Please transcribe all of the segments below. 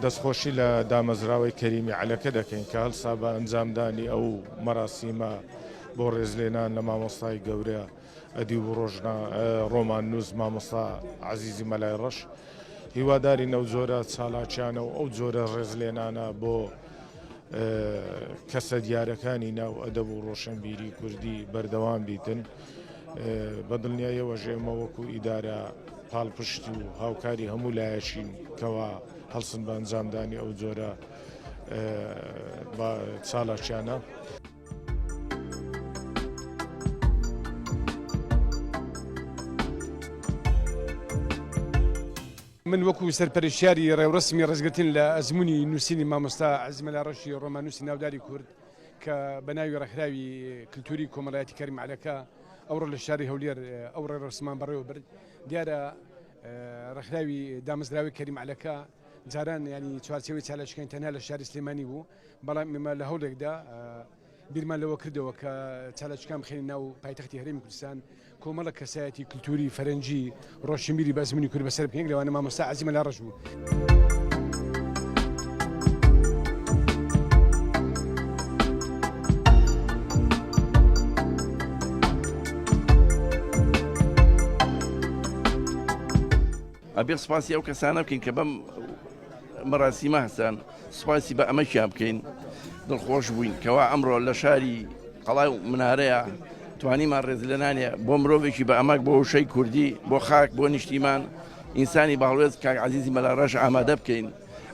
دەستخۆشی لە دامەزراوەی کەریمی عەلەکە دەکەین کە هەڵسا بە ئەنجامدانی ئەو مەراسیمە بۆ ڕێزلێنان لە مامۆستای گەورە ئەدیب و ڕۆژنا ڕۆماننووس مامۆستا عەزیزی مەلای ڕەش. هیوادارین ئەو جۆرە چالاکیانە و ئەو جۆرە ڕێزلێنانە بۆ کەسە دیارەکانی ناو ئەدەب و ڕۆشنبیری کوردی بەردەوام بیتن. بە دڵنیاییەوەش ئێمە وەکو ئیدارە پاڵپشت و هاوکاری هەموو لایەکین کەوا هەڵسن بە ئەنجامدانی ئەو جۆرە چالاکیانە. من وەکو سەرپەرشتیاری ڕێوڕەسمی ڕێزگرتن لە ئەزموونی نووسینی مامۆستا عەزیز مەلا ڕەشی ڕۆماننووسی ناوداری کورد کە بە ناوی ڕێکخراوی کلتوری کۆمەڵایەتی کەریم عەلەکە ئەوڕۆ لە شاری هەولێر ئەو ڕێڕەسمان بەڕێوە برد دیارە ڕێکخراوی دامەزراوی کەریم عەلەکە جاران ینی چوارچێوەی چالاکیەکانی تەنها لە شاری سلێمانی بوو بەڵام ئێمە لە هەوڵێکدا بیرمان لەوە کردەوە کە چالاکیەکان بخەینە ناو پایتەختی هەرێمی کوردستان، کۆمەڵە کەسایەتی کلتوری، فەرەنگی، ڕۆشنبیری بە ئەزموونی کورد بەسەر بکەین، لەوانە مامۆستا عەزیز مەلا ڕەش بوو. ئەبێ سپاسی ئەو کەسانە بکەین کە بەم مەراسیمە هەستان سپاسی بە ئەمەکیان بکەین دڵخۆش بووین کەوا ئەمڕۆ لە شاری قەڵای و منارەیە توانیمان ڕێزلێنانێ بۆ مرۆڤێکی بە ئەمەک بۆ وشەی کوردی بۆ خاک بۆ نیشتیمان ئینسانی باڵوێز کاک عزیزی مەلا ڕەش ئامادە بکەین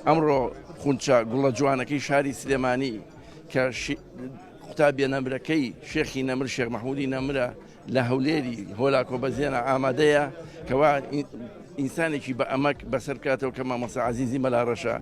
ئەمڕۆ خونچە گوڵە جوانەکەی شاری سلێمانی کە قوتابیە نەمرەکەی شێخی نەمر شێخ مەحمودی نەمرە لە هەولێری هۆلاکۆ بەزێنە ئامادەیە کەوا ئینسانێکی بە ئەمەک بەسەر بکاتەوە کە مامۆستا عەزیزی مەلا ڕەشە.